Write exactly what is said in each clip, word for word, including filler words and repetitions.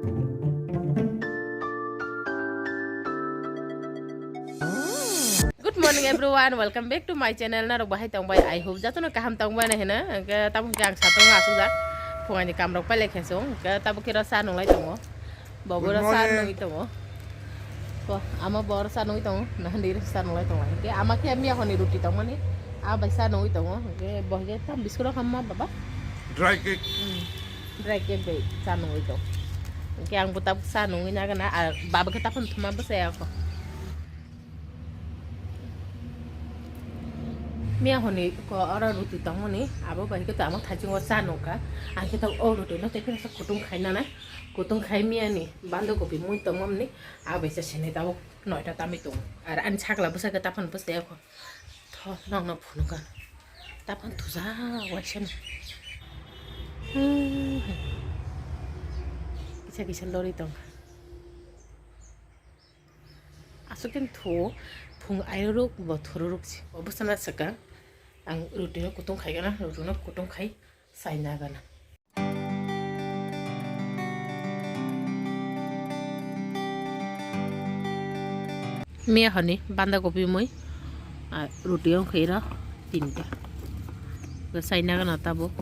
Good morning everyone, welcome back to my channel. Narok bahai tongbai, I hope jatono kaham tongbai na hena. Hingke tamo hingke ang satong asuk jak. Phung ani kamrok pai lekhe song. Hingke tamo khe ro sa nunglai tongo. Bobo ro sa nungi tongo. Ko ama bor sa nungi tongo. Nahan diri sa nunglai tongo. Hingke ama khe miya honi ruti tongmani. A bai sa nungi tongo. Hingke bohge tam biskuro hamma baba. Dry cake. Hmm. Dry cake bai sa nungi tong. Hingke ang bo tabuk sa nungi nagana. A baba khe tapon thuma bwsaya ko. Miya honi ko oro ruti tongmani, abo bai khe to amo thaichungo cha nungkha. Ang khe to o ruti no tei phano kutung khai nana, kutung khai miya ni bando kopi mui tongmani, abo bai se sene tabuk noita tamwi tongo. Ar ani sakla bwsa khe taphano bwsa yakho. Tho nokno phunukha. Taphano thuja waisa no. Kisa kisa lori tongkha. Aswk khe thu phung airok bo thururok si. Obo sana saka ang ruti no kutung khai gana, ruti no kutung khai saina gana. Miya honi banda kopi mui, ah, ruti wng khaira tinta. Saina gana tabuk.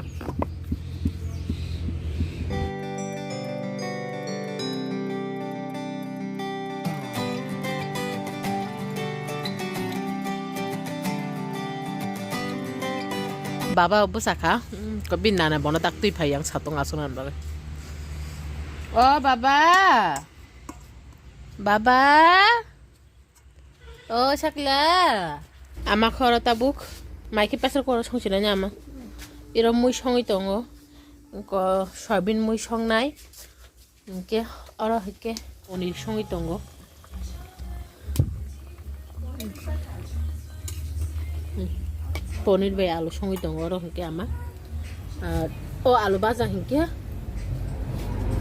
Baba bwsakha, mm, ko bini nana bono tak twi phai yang satong aswk nang bagwi. O baba, baba. O sakla. Ama khoro tabuk. Maikhe pesar koro songsinani ama. Iro mui songwi tongo. Ko soyabin mui songnai. Hingke oro hingke ponir songwi tongo. Ponir bai alu songwi tongo oro hingke ama. Ah, o alu baja hingke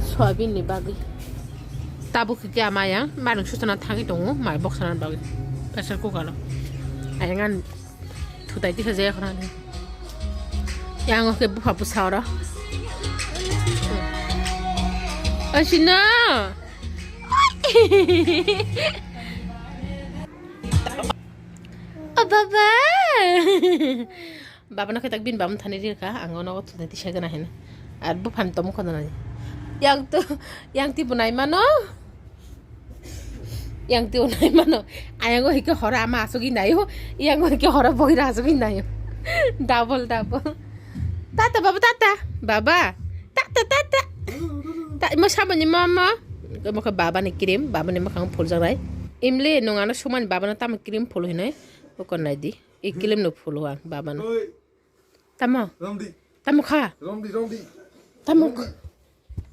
soyabin ni bagwi. Tabuk hingke ama yang manung sutana thangwi tongo mai boksana bagwi pressure cooker o. Ayang an thutai tikha jaya khana ni. Yang oke bupha bwsa oro. Asina. O baba. Baba no khe tak bin bam thani rirkha, ang ono thudai tisa gana hino. Ar buphan tomo khonani. Yang to, yang ti bunai mano. Yang ti bunai mano. Ayang o hike hora ama asugwi nayo. Yang o hike hora boira asugwi nayo. Double, double. Tata, baba, tata. Baba. Tata, tata. Ta, mo samani mama. Mo khe baba ni cream, baba ni makhang phul janai. Imli nung ano sumani baba no tamo cream phul hinoi. Bokon nai di. I kilim no phulu ang baba no. Oi. Tamo? Romdi. Tamo kha? Romdi, romdi. Tamo? Romdi.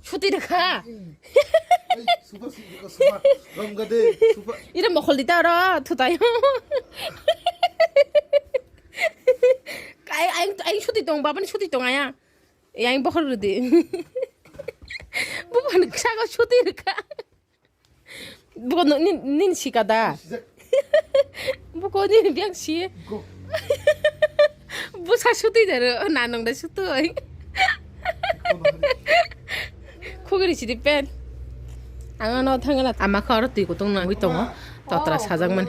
Suti de kha? Ai, supa, supa, supa. Rom gade, supa. Ira mokhol di ta ro, thutai. Ai, ai, ai suti tong, baba ni suti tong aya. Yang bokhol rudi. Baba ni ksa go suti de kha. Buko no, nin, nin sika da. Buko nin biang si. Busa sutwi daro, nanong da sutwi. Khugri sidi pen. Ang ano thangla ama kha oro twi kutung nangwi tongo. Totra sajak man.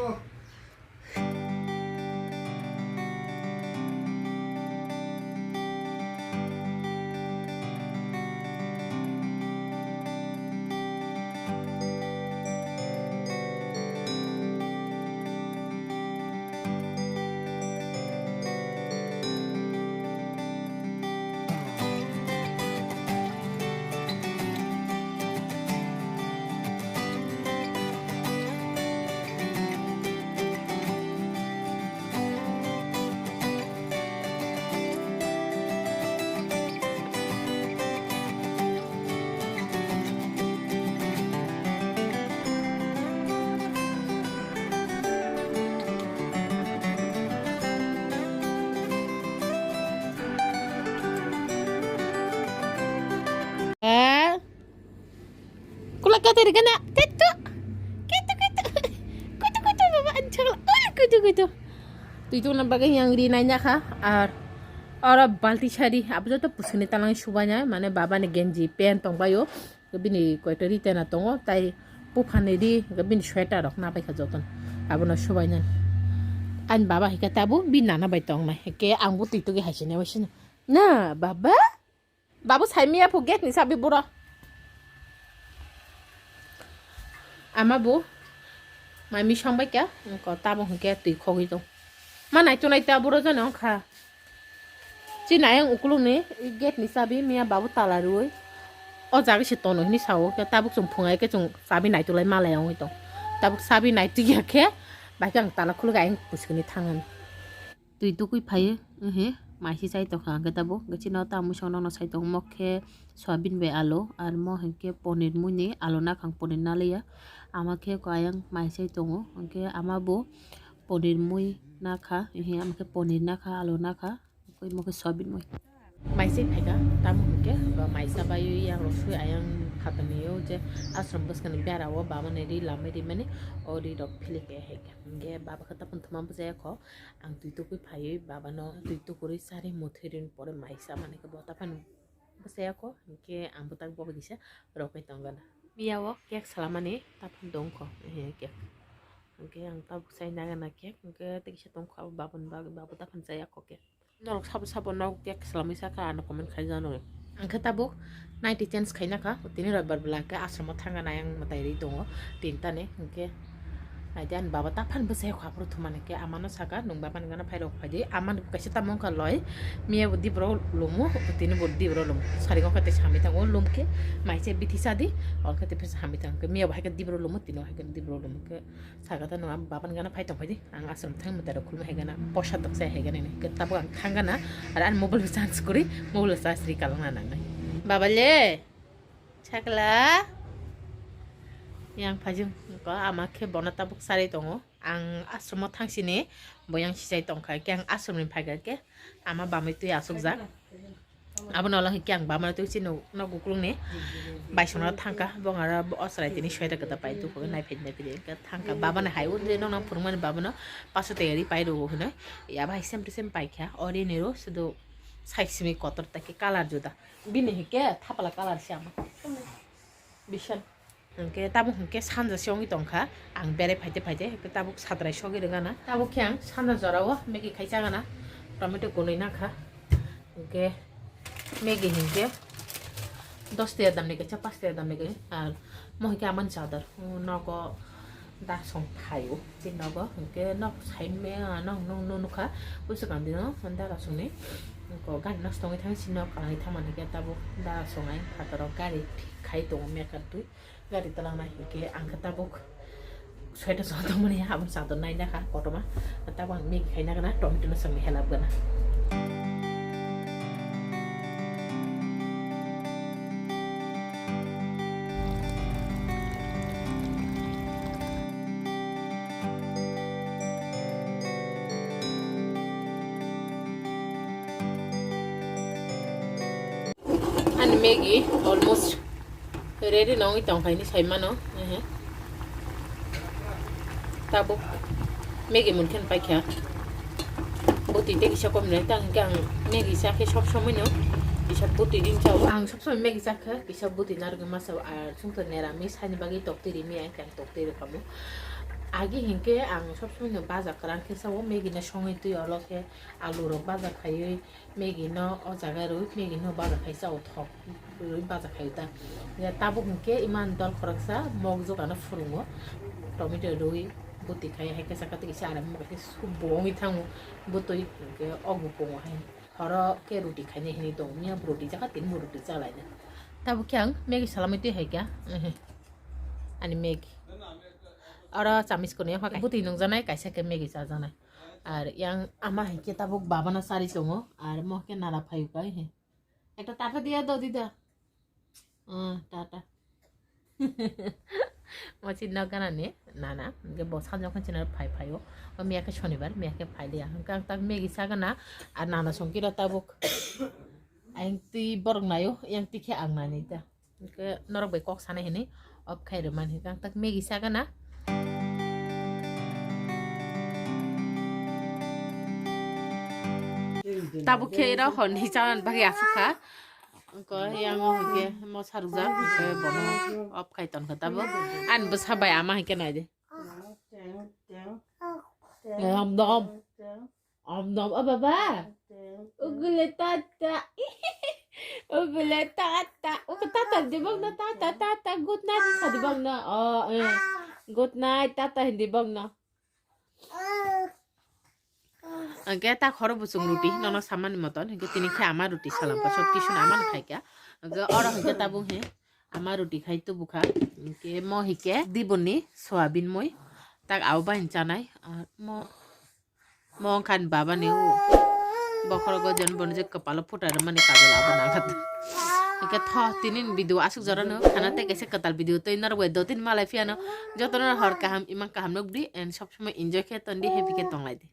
Eh? Kula kata ri gana, ketu, ketu, ketu, ketu, ketu, baba, anchal, oi, ketu, ketu. Twi tongna bagwi yang ri nai nya kha, ar oro balti sari, abo joto pusuni talang subai nai, mane baba ni genji, pen tong bai o. Bini koita ri tena tongo, tai buphani ri, bini sweater rok nabai kha jotono. Abono subainani. Ani baba hai khe tabuk bini nana bai tongnai. Hai khe ang bo twi tugwi hai sini, hai sini. Na, baba? Babu sai miya phu gate ni sabi buro. Ama bo mai mi song bai kya, ko tamo hwnkhe twi khogwi tong. Ma nai tu nai ta buro jani ongkha. Chi nai ang ukulung ni gate ni sabi miya babu tala rwi. O jaga se tono hini sao khe tabuk chung phungai khe chung sabi nai tu lai malai ongwi tong. Tabuk sabi nai tu ya khe bai khe ang tala khuluk ayang puskini thangani. Twi tukui phaiwi, ehe, mai se chai tongkha hwnkhe tabuk. Hwnkhe chini o tamwi song nokno sai tongo, mo khe soyabin bai alu, ar mo hwnkhe ponir mui ni alu nakhang ponir naliya. Ama khe kayang mai chai tongo, hwnkhe ama bo ponir mui nakha, ehe, ama khe ponir nakha, alu nakha, tei mo khe soyabin mui. Mai se phaikha, tamo hwnkhe ba mai chabai yang rw swi ayang phatarni o je ashram bwskangni bera o bamani ri lamai rimani o ri rok philik ya hai khe. Hwnkhe baba khe tamo thuma bwchaya kho. Ang twi tukui phaiwi babano twi tukurwi charwi muthwi rini pore mai chamani khe bo taphano bwchaya kho, hwnkhe ang bwtak bo kisa rwkhe tongana. Miya o cake salamani taphano dong kho, ehe, cake. Hwnkhe ang tabuk chai nagana cake, hwnkhe tei kisa tong kho abo baboni bagwi, babo taphano chaya kho cake. Norok sabo sabo nok cake salamwi sakha ano comment khai jano. Ang khe tabuk night change khaina kha, tini roibar bwla khe asromo thangana yang mwtai ri tongo tinta ni, hwnkhe naidi ani baba taphano bwsai kho aphuru thumani khe amano saka, "Nwng baba ni gana phai rok phai di." Amani kaisa tamo wngkha loi, miya bo dibro lumo, tini bo dibro lumo. Sari wngkha tei samwi thango, lum khe mai se bithi sa di, o khe tei samwi thang khe miya bo hai khe dibro lumo, tini bo hai khe dibro lumo khe. Saka ta nung, "Baba ni gana phai tong phai di, ang aswrwng thang mwtai rok khulumwi hai gana posa tok sai hai gana," hinwi khe tabuk ang thang gana, ar ani mobile bo charge kwrwi, mobile charge ri kalang na nangnai. Baba le, sakla, yang phajwng ko ama khe bono tabuk charwi tongo. Ang aswrwng thang sini bo yang sijai tong kha khe, ang aswrwng ni phai kha khe ama bamwi twi aswk jak. Abono ulo hwnkhe ang bamano twi chini nok ukulungni baisongno thangkha, bongaro o chwrai tini sweater kwtal pai dukho naiphai naiphai thangkha. Babani hai unde nokna phwrwngmani babano paso tayari pai rwo hwnwi. Yaba hai same to same paikha, o rini ro sudu sai simi kotor tai khe colour juda. Bini hwnkhe thapla colour se ama. Bisan. Hwnkhe tabuk hwnkhe sanja se wngwi tongkha, ang berai phaite phaite, hwnkhe tabuk satrai sogwi rwgana. Tabuk khe ang sanja jorao Maggie khai chagana, tomato gwnwi nakha. Hwnkhe Maggie hwnkhe dos tera damni kaisa, pash tera damni kaisa, ar mo hwnkhe amani chador, nogo da song phaio, chini nogo hwnkhe nok sai me, nok nukha, bwswk ang dino dara songni, gari nosto wngwi thang, chini nok kwlangwi thangmani hwnkhe tabuk dara songnai phataro gari thik khai tongo mekar twi. Gari twlangnai hwnkhe ang khe tabuk sweater chwla tongmani, aboni chador naina kha kotorma. Tabuk ang Maggie khaina gana, tomato no chwngni helap gana. Ani Maggie almost ready nongwi tongkha hinwi sai mano. Ehe. Tabuk Maggie munkhe paikha. Bwtwi tei kisa kom nai, tang hwnkhe ang Maggie chakhe sob somoi no kisa bwtwi ring chao. Ang sob somoi Maggie chakha, kisa bwtwi narwgwi ma chao. Ar chwngkhe neramis haini bagwi toktwi rimi, ang khe ang toktwi rwkhamu. Agi hwnkhe ang sob somoi no baja kwran khe chao, Maggie no songwi twi olo khe alu rok baja khaiwi. Maggie no o jaga rwi, Maggie no baja khai chao thok rwi baja khai ta. Ya tabuk hwnkhe iman dol khoroksa mok jokano phurungo. Tomato rwi bwtwi khai hai khe saka twi kisa aram hai khe soup bo wngwi thango bwtwi hwnkhe o bo pungo hai. Horo khe roti khainai hinwi tongo. Miya bo roti chakha tini bo roti chalaina. Tabuk khe ang Maggie salamwi twi hai kha. Ehe. Ani Maggie. Oro chamis kwnwi bwtwi nungjaknai kaisa khe Maggie chajaknai. Ar yang ama hai khe tabuk babano chari tongo, ar mo khe nana phaio kai he. Ekta tata diya do dida. Ah, tata. Mo chini nok gana ni nana, hwnkhe bo sanjak khe chini phai phaio. O miya khe sonibar, miya khe phai liya. Hwnkhe ang tak Maggie chagana, ar nana songkhe ro tabuk. Ayang twi borok naio, yang twi khe ang nani ta. Hwnkhe norok bai kok sanai hinwi off khai rwmani hwnkhe ang tak Maggie chagana. Tabuk khe iro honni chanani bagwi aswk kha. Ko yang hingke mo sarujak hingke bono off khai ton kha tabo. An bwsa bai ama hingke nai de. Om dom. Om dom, o baba. Ugule tata. Ugule tata. Ugu tata di bang na, tata, tata. Good night sa di bang na. Oh, eh. Good night, tata hindi bang na. Hingke ta khoro buchung ruti, nono samani moton. Hingke tini khe ama ruti salam pa, sob kisu ama khai kha. Hingke oro hingke tabung he ama ruti khai tubu kha. Hingke mo hingke diboni soyabin mui. Tak au bai chanai. Ah, mo Mo wngkha ni baba ni o bokhorogo jon bono je kwpalo phuta rwmani kajol abo nangkha. Hingke tho tini ni video aswk jora no khana tei kaisa kwtal video tei norok bai do tin malai phiya no joto no hor kaham imang kaham nukdi and sob somoi enjoy khe tondi happy khe tonglai di.